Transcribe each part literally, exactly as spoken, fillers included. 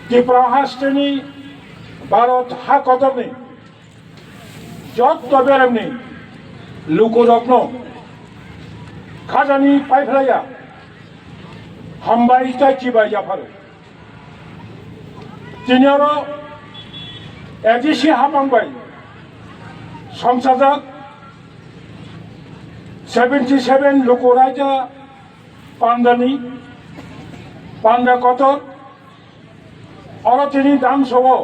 Tripura hasteni Bharat ha kotorni jotto beremni lukurokno khajani paiphlaiya hambai tei chibai yapharo. Tini oro A D C hapang bai songchajak seventy seven luku raida pandani panda kotor oro tini dangsogo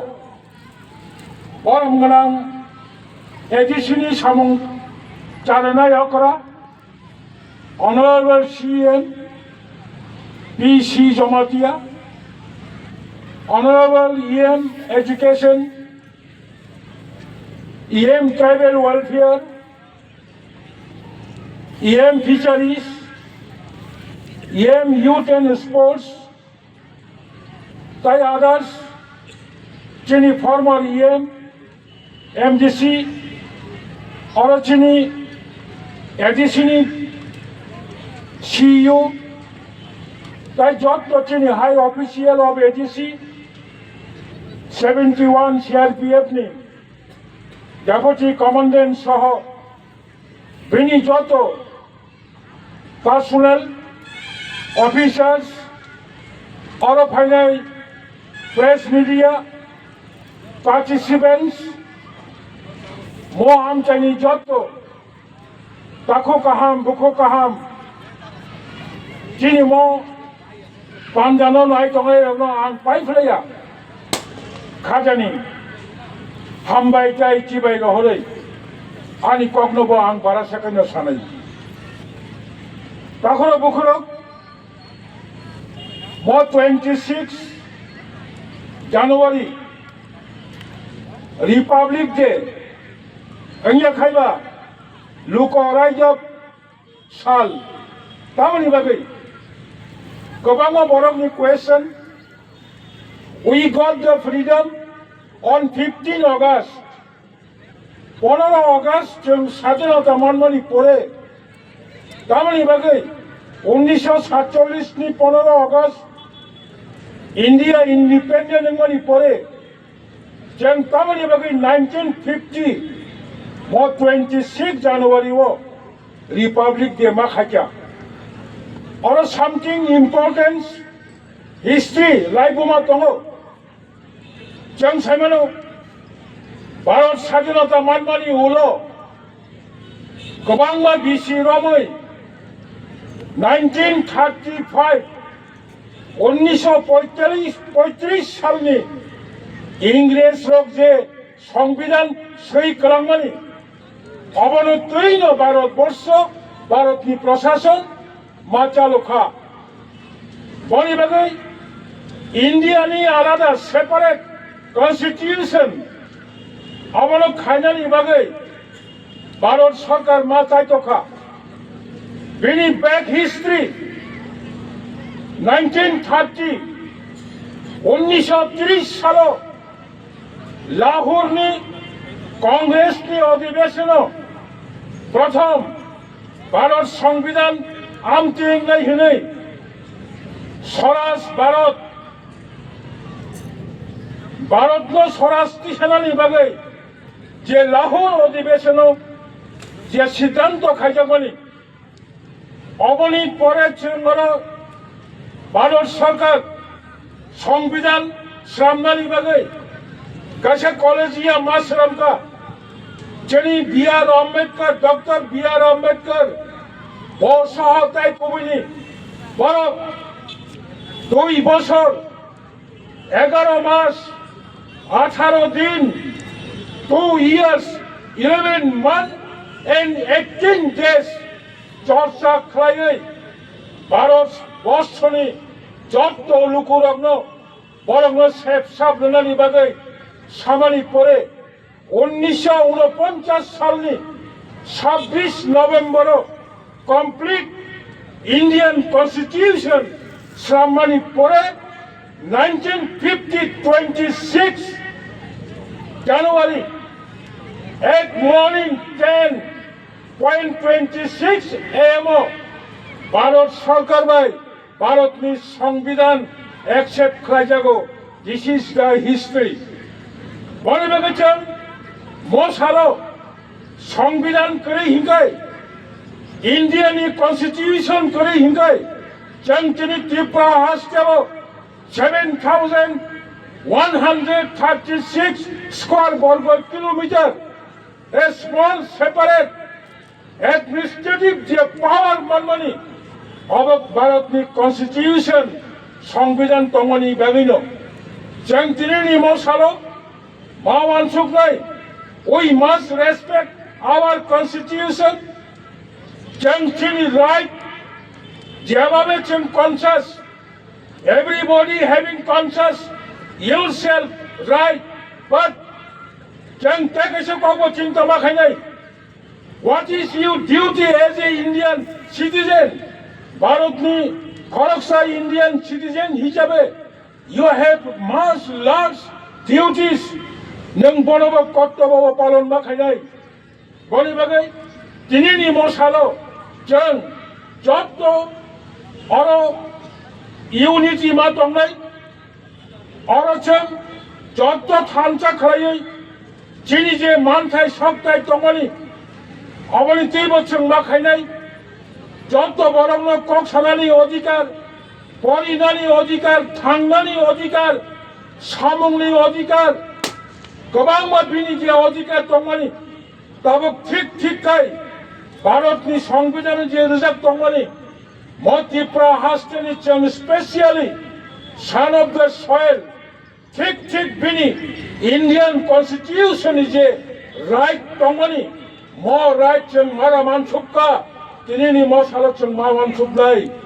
borom gwnang A D C ni samung chananai okra Honorable C M P C Jamatia, Honorable E M Education, E M Tribal Welfare, E M Fisheries, E M Youth and Sports, tai others, chini former E M, M D C, oro chini A D C ni C E O, tai jotto chini high official of A D C, seventy one C R P F ni Deputy Commandant soho bini jotto personnel, officers, oro phainai press media, participants, mo amchaini jotto takhuk kaham, bukhuk kaham, chini mo pandano nai tongnai rokno ang paiphlaiya. Khajani hambai tei chibai rohorwi ani kokno bo ang bara sekono sanai. Takhoro bukhurok mo twenty six January Republic Day wngya khaiba luko raijak sal. Tamoni bagwi kwbangma borokni question, "We got the freedom on fifteen August." Pondro August chwng sadinota manmani pore, tamoni bagwi unnisho satchollish ni pondro August India independent wngmani pore, chwng tamoni bagwi nineteen fifty mo twenty six January o Republic Day ma khaikha. Oro something important history laibuma tongo. Chwng saimano, Bharat sadinota manmani ulo kwbangma bisi romwi nineteen thirty five, unnisho poitris salni Ingres rok je Songbidan swi kwlangmani, obono twino Bharat borsho, Bharatni prosason ma chalokha. Boni bagwi India ni alada separate constitution obono khainani bagwi Bharat Sarkar ma chaitokha. Bini back history, nineteen thirty, unnisho tris salo Lahore ni Congress ni odhibeshon o prothom Bharat Songbidan amtwi wngnai hwnwi Swaraj Bharat, Bharat no Swaraj tisanani bagwi je Lahore odhibeshon o je siddhanto khaijakmani, oboni pore chwng oro Bharat Sarkar Songbidan sramnani bagwi kaisa collegium ma sramkha. Chini B R Ambedkar, Doctor B R Ambedkar, bo soho tai kubuni borok dui bosor, egaro mas, atharo din, two years, eleven month and eighteen days chorcha khlaiwi Bharat borshoni jotto lukurokno, borokno sep sap rwnani bagwi samani pore, unnisho unoponchas salni sabbish November o complete Indian Constitution srammani pore, nineteen fifty twenty six January at morning ten point twenty six A M o Bharat Sarkar bai Bharatni Songbidan accept khlaijago. This is the history. Boni bagwi chwng mosalo Songbidan kwrwi hinkai, India ni Constitution kwrwi hinkai, chwng tini Tripura hasteo seven thousand one hundred thirty six square borgo kilometer, a small separate administrative je power manmani, obo Bharatni Constitution, Songbidan tongmani bagwino. Chwng tinini mosalo ma wansuknai, we must respect our Constitution. Chwng chini right, jebabe chwng conscious, everybody having conscious yourself right, but chwng tei kaisa kokbo chinta ma khainai. What is your duty as a Indian citizen? Bharatni khoroksa Indian citizen hisabe you have much large duties. Nwng bonobo kortobobo palon ma khainai. Boni bagwi tinini mosalo chwng jotto oro unity ma tongnai. Oro chwng jotto thansa khlaiwi chini je manthai sokthai tongmani, oboni twibo chwng ma khainai. Jotto borokno kok sanani odhikar, porinani odhikar, thangnani odhikar, samungni odhikar, kwbangma bini je odhikar tongmani, tabuk thik thik khai Bharatni Songbidan je rijak tongmani, mo Tripura hasteni chwng specially son of the soil, thik thik bini Indian Constitution ni je right tongmani, mo right chwng mara mansukha, tinini mosalo chwng ma mansuknai.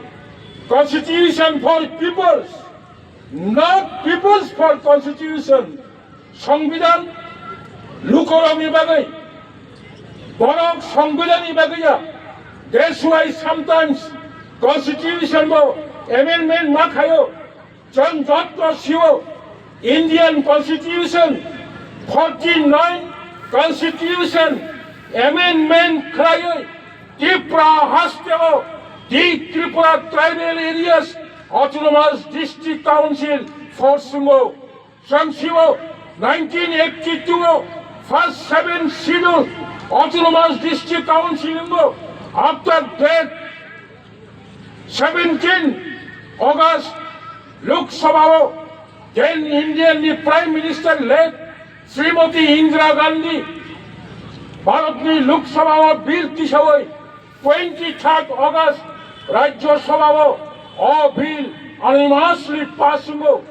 Constitution for peoples, not peoples for constitution. Songbidan lukorokni bagwi, borok Songbidanni bagwi ya. That's why sometimes Constitution bo amendment ma khaio. Chwng jotto sio Indian Constitution, forty nine Constitution amendment khlaiwi Tripura hasteo the Tripura Tribal Areas Autonomous District Council force wngo. Chwng sio nineteen eighty two o first seven schedule Autonomous District Council wngo. After that, seventeen August Lok Sabha o then Indian ni Prime Minister late Srimati Indira Gandhi Bharatni Lok Sabha o bill tisawi twenty third August Rajya Sabha o o bill unanimously pass wngo.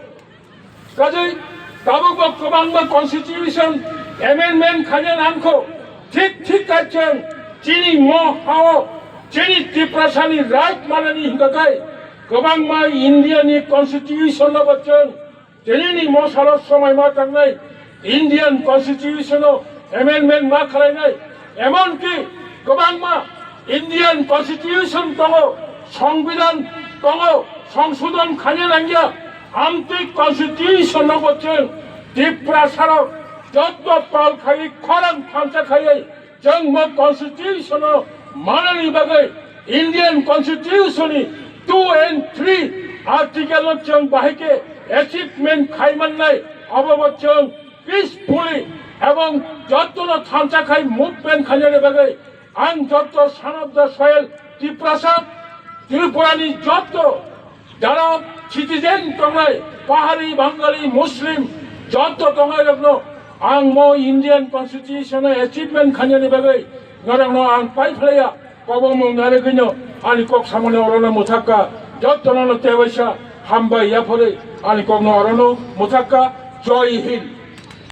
Kajai tabukbo kwbangma constitution amendment khaina nangkho. Thik thik kaichwng chini mo hao chini Tiprasani right manani hinkakai kwbangma India ni constitution no bo chwng tinini mosalo somai ma tangnai Indian constitution o amendment ma khlainai. Emonki kwbangma Indian Constitution tongo, Songbidan tongo, songsodon khaina nangya, amtwi Constitution no bo chwng Tiprasarok jotto pal khai khorang thansa khaiwi chwng mo Constitution no manani bagwi Indian Constitution ni two and three article no chwng bahai khe achievement khai mannai, abo bo chwng peacefully ebong jottono thansa khai movement khainani bagwi ang jotto son of the soil Tiprasa, Tripurani jotto jara citizen tongnai, Pahari, Bangali, Muslim jotto tongnai rokno ang mo Indian Constitution achievement khainani bagwi norokno ang pai phlaiya. Kobongmung narigwino ani kok samani orono mwthakka, jottono no tebaisa hambai yaphorwi ani kokno orono mwthakka. Jai Hind.